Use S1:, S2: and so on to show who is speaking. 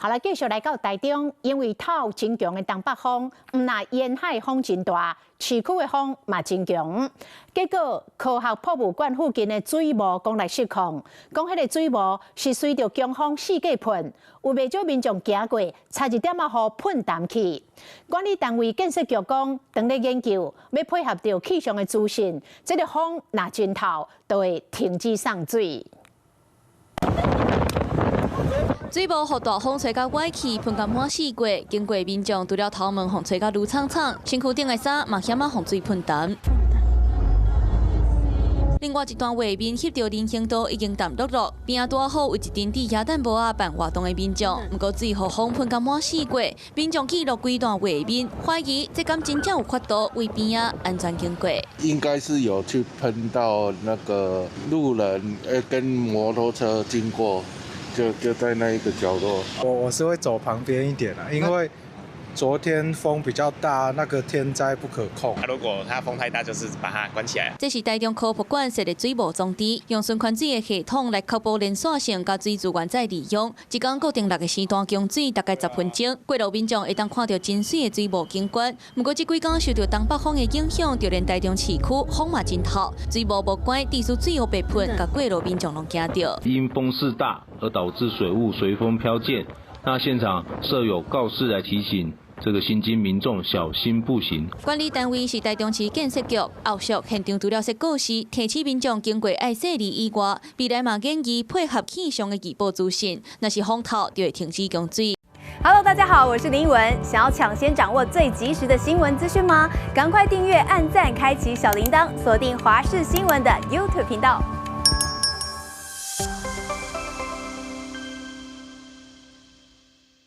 S1: 好來，繼續來到台中，因為透真強的東北風，毋但沿海風真大，市區的風嘛真強。結果科學博物館附近的水霧講來失控，講彼个水霧是隨著強風四界噴，有袂少民眾行過，差一點仔予噴淡去。管理單位建設局講，當咧研究，欲配合著氣象的資訊，這个風若真透，就會停止送水。
S2: 水霧予大風吹甲歪去，噴甲滿四界。經過民眾除了頭毛予吹甲愈氅氅，身軀頂的衫嘛險仔予水噴澹。另外一段畫面翕著人行道已經澹漉漉，邊仔拄好有一陣佇耶誕帽仔辦活動的民眾，毋過水予風噴甲滿四界，民眾記錄規段畫面，懷疑這敢真正有法度為邊仔安全經過。
S3: 應該是有去噴到那個路人，跟摩托車經過。就在那一個角落。
S4: 我是會走旁邊一點啦，因為昨天風比較大，那個天災不可控。
S5: 如果它風太大，就是把它關起來。
S2: 這是台中科博館設的水霧裝置，用循環水的系統來確保連續性佮水資源再利用。一工固定六個時段供水，大概10分鐘。過路民眾會當看著真媠的水霧景觀。毋過這幾工受著東北風的影響，就連台中市區風嘛真透，水霧無關，致使水烏白噴，共過路民眾攏驚著。
S6: 因風勢大而導致水霧隨風飄濺，那現場設有告示來提醒這個行經民眾小心步行。
S2: 管理單位是台中市建設局，後續現場除了設告示，提醒民眾經過愛細膩以外，未來嘛建議配合氣象的預報資訊，若是風透就會停止供水。
S7: Hello，大家好，我是林文。想要搶先掌握最及時的新聞資訊嗎？趕快訂閱、按讚、開啟小鈴鐺，鎖定華視新聞的 YouTube 頻道。